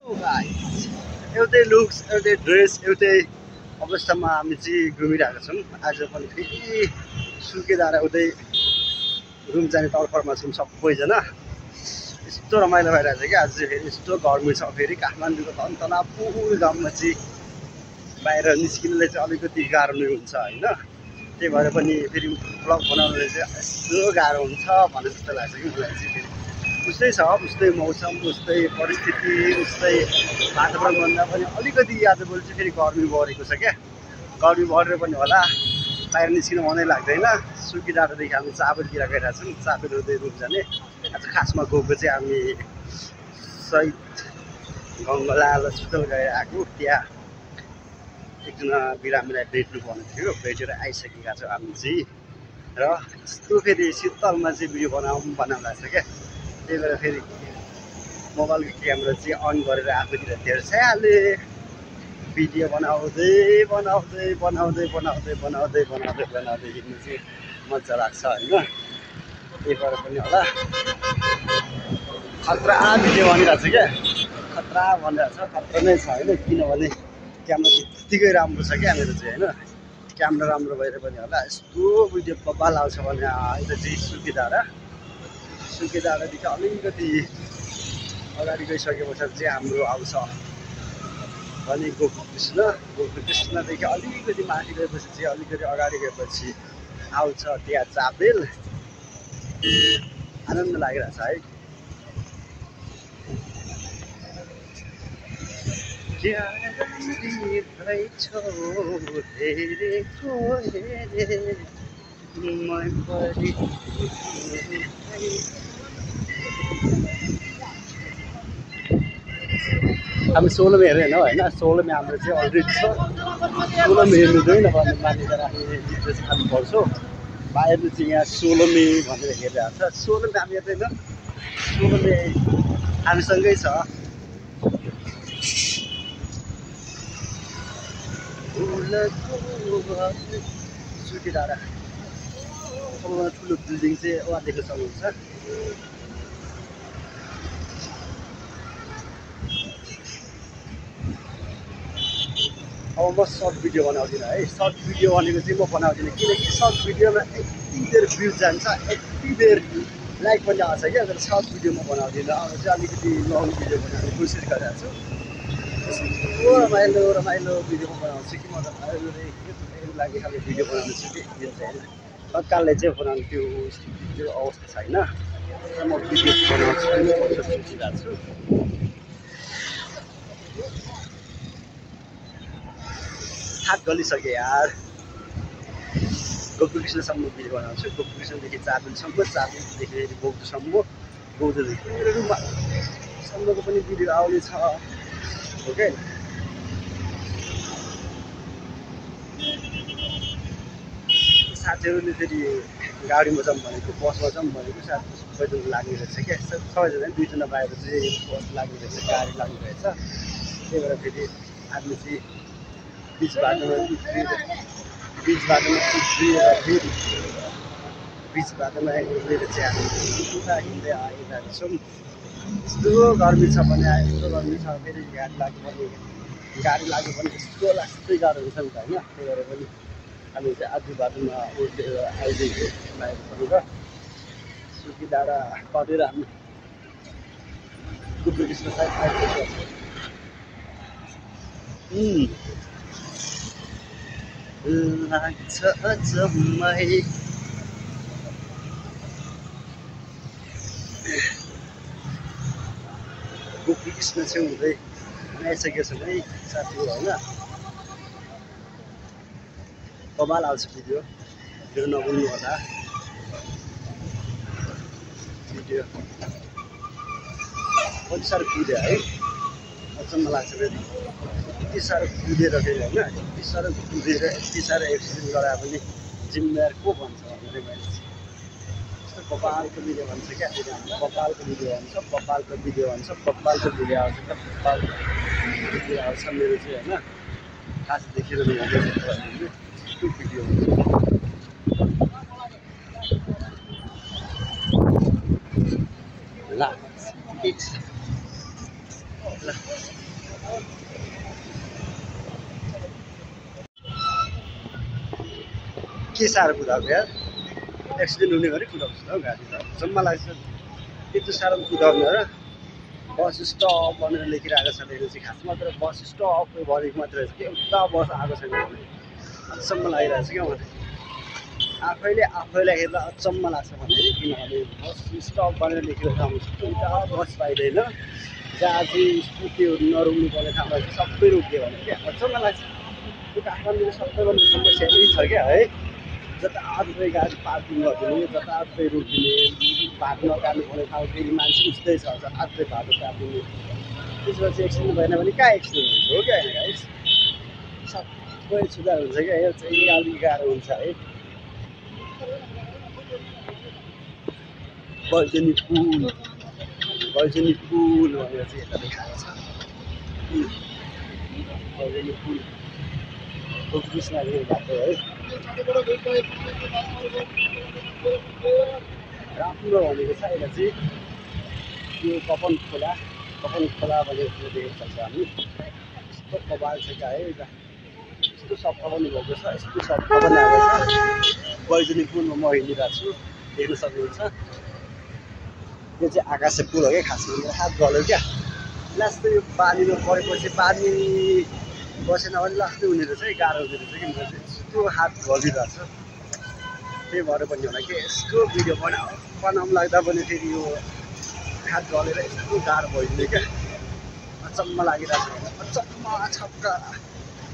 Guys एउटै looks एउटै dress एउटै अवस्थामा हामी चाहिँ घुमिरहेका छौँ। आज पनि फेरि सुर्केदार उतै रुम जाने तर्फमा छौँ सबैजना। यस्तो रमाइलो भइरहेछ कि आज चाहिँ फेरि यस्तो गर्मी छ। फेरि काठमाडौँको तनतनापुर गाउँमा चाहिँ बाहिर निस्किनुलाई चाहिँ अलिकति गाह्रो नै हुन्छ होइन। त्यही भएर पनि फेरि ब्लग बनाउनुलाई चाहिँ यस्तो गाह्रो हुन्छ भने जस्तो लाग्छ कि मलाई चाहिँ। फेरि उस्तै छ, उस्तै मौसम, उस्तै परिस्थिति, उस्तै वातावरणभन्दा पनि अलिकति आजभोलि चाहिँ फेरि गर्मी बढेको छ क्या। गर्मी बढेर पनि होला बाहिर निस्किनु मनै लाग्दैन। सुकिडाँडादेखि हामी चाबेलतिर गइरहेको छौँ। चाबेल हुँदै रुम जाने। आज खासमा गएको चाहिँ हामी शहीद गङ्गलाल हस्पिटल गएर आएको। त्यहाँ एकजना बिरामीलाई भेट्नु पर्ने थियो, भेटेर आइसकेका छौँ हामी चाहिँ। र यस्तो फेरि शीतलमा चाहिँ भिडियो बनाउनु लाग्छ क्या। त्यही भएर फेरि मोबाइलको क्यामेरा चाहिँ अन गरेर आफूतिर हेर्छाले भिडियो बनाउँदै बनाउँदै बनाउँदै बनाउँदै बनाउँदै बनाउँदै बनाउँदै हिँड्नु चाहिँ मजा लाग्छ होइन। त्यही भएर पनि होला खतरा भिडियो भनिरहेको छ क्या। खतरा भनिरहेको छ, खतरा नै छ होइन। किनभने क्यामेरा त्यत्तिकै राम्रो छ क्या मेरो चाहिँ होइन। क्यामेरा राम्रो भएर पनि होला यस्तो भिडियो बब्बाल आउँछ भने यता चाहिँ सुकिडाँडादेखि अलिकति अगाडि गइसके पछाडि चाहिँ हाम्रो आउँछ भने गोकुलकृष्णदेखि अलिकति माथि गएपछि चाहिँ अलिकति अगाडि गएपछि आउँछ त्यहाँ चाबेल। आनन्द लागिरहेछ है। हामी 16 में हेरेन होइन। 16 में हाम्रो चाहिँ अलरेडी छ। 16 में हेर्नुहुँदैन भन्ने मानेर हामी जित्दै खानु पर्छ। बाहिर चाहिँ यहाँ 16 में भनेर हेरिरहेको छ। 16 में हामी हेर्दैन। 16 में हामीसँगै छ। सुकिडाँडा सबभन्दा ठुलो बिल्डिङ चाहिँ वहाँ देख्न सक्नुहुन्छ। अब म सर्ट भिडियो बनाउँदिनँ है। सर्ट भिडियो भनेको चाहिँ म बनाउँदिनँ किनकि सर्ट भिडियोमा यति बेर भ्युज जान्छ, यति बेर लाइक पनि आउँछ क्या। तर सर्ट भिडियो म बनाउँदिनँ। अब चाहिँ अलिकति लङ भिडियो बनाउने कोसिस गरिरहेको छु। रमाइलो रमाइलो भिडियो म बनाउँछु कि म त लागि खालको भिडियो बनाउनु छु कि यो चाहिँ होइन। तत्कालले चाहिँ बनाउने त्यो अवस्था छैन। म भिडियो बनाउँछु सोचिरहेको छु। हात गलिसकेँ यार। गोकुलकृष्णसम्म भिडियो बनाउँछु। गोकुलकृष्णदेखि चाबेलसम्म, चाबेलदेखि बौद्धसम्म, बौद्धदेखि रुमसम्मको पनि भिडियो आउने छ। ओके साथीहरूले फेरि गाडीमा जाऊँ भनेको, बसमा जाऊँ भनेको साथी सबैजना लाग्ने रहेछ क्या। सबैजना 2जना बाहिर चाहिँ बस लाग्ने रहेछ, गाडी लाग्ने रहेछ। त्यही भएर फेरि हामी चाहिँ बिच बाटोमा हिँडेर चाहिँ हामी पुरा हिँड्दै आइरहेको छौँ। यस्तो गर्मी छ भने यस्तो गर्मी छ फेरि गाडी लाग्यो भने यस्तो लाग्दै गाह्रो हुन्छ नि त होइन। त्यही भएर पनि हामी चाहिँ आधी बाटोमा उठेर आइदिएको बाहिर सुकिडाँडा परेर हामी गोकुलकृष्ण साइड आइपुग्छौँ। लाग्छ जम्मै गोकुलकृष्ण चाहिँ हुँदै आइसकेको छ है साथीहरू होइन। कमाल आउँछ भिडियो नभुल्नु होला। भिडियो कति साह्रो कुद्यो है। अचम्म लाग्छ फेरि यति साह्रो कुदेर फेरि होइन। यति साह्रो कुदेर यति साह्रो एक्सिडेन्ट गराए पनि जिम्मेवार को भन्छ भनेर मैले यस्तो कपालको भिडियो भन्छ क्या। फेरि हाम्रो कपालको भिडियो भन्छ, कपालको भिडियो भन्छ, कपालको भिडियो आउँछ, कपालको भिडियो आउँछ मेरो चाहिँ होइन। खास देखेर यस्तो भिडियो हुन्छ। ल के साह्रो कुदाएको यार एक्सिडेन्ट हुने गरी कुदाउँछ हौ गाडी त जम्मा लाग्छ यस्तो साह्रो कुदाउने र बस स्टप भनेर लेखिरहेको छ मेरो चाहिँ खासमा तर बस स्टप भनेको मात्रै रहेछ कि एउटा बस आएको छैन भने अचम्म लागिरहेको छ क्या मलाई आफैलाई हेर्दा अचम्म लाग्छ भने किनभने बस स्टप भनेर लेखेको ठाउँमा एउटा बस पाइँदैन जहाँ चाहिँ स्कुटीहरू नरोक्नु पर्ने ठाउँमा चाहिँ सबै रोकियो भने क्या अचम्म लाग्छ यो काठमाडौँको सबैभन्दा समस्या यही छ क्या है जताततै गाडी पार्किङ गरिदिने जताततै रोकिने बाटो नकाट्नु पर्ने ठाउँ फेरि मान्छे उस्तै छ जताततै बाटो काटिदिने त्यसपछि एक्सिडेन्ट भएन भने कहाँ एक्सिडेन्ट हुन्छ हो क्या होइन गाइस सबै सुधार हुन्छ क्या यो चाहिँ अलिक गाह्रो हुन्छ है बैजनी पुल भनेर चाहिँ यता देखाएको छ बैजनी पुल कृष्णले बाटो है राम्रो भनेको छ यसलाई चाहिँ यो कपन खोला भनेर देखेको सक्छ हामी यस्तो कबाल छ क्या है यस्तो सफा पनि भएको छ यस्तो सफा पनि आएको छ बैजनी पुलमा म हिँडिरहेको छु देख्न सक्नुहुन्छ यो चाहिँ आकाशे पुल हो क्या खासमा मेरो हात गल्यो क्या लास्ट यो पानीमा परेपछि पानी बसेन भने लास्टै हुने रहेछ है गाह्रो हुने रहेछ कि मेरो चाहिँ यस्तो हात गलिरहेको छ त्यही भएर पनि होला कि यस्तो भिडियो बनाउनु लाग्दा पनि फेरि यो हात गलेर यस्तो गाह्रो भइदिने क्या अचम्म लागिरहेको छ अचम्म छक्क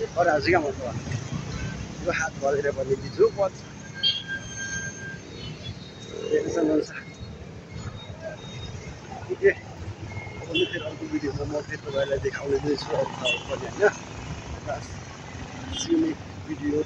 गरिहाल्छु क्या म त यो हात गलेर पनि बिजो पर्छ टेन्सन हुन्छ के फेरि अर्को भिडियोमा म फेरि तपाईँलाई देखाउने नै छु अरू ठाउँ पनि होइन सिउने भिडियो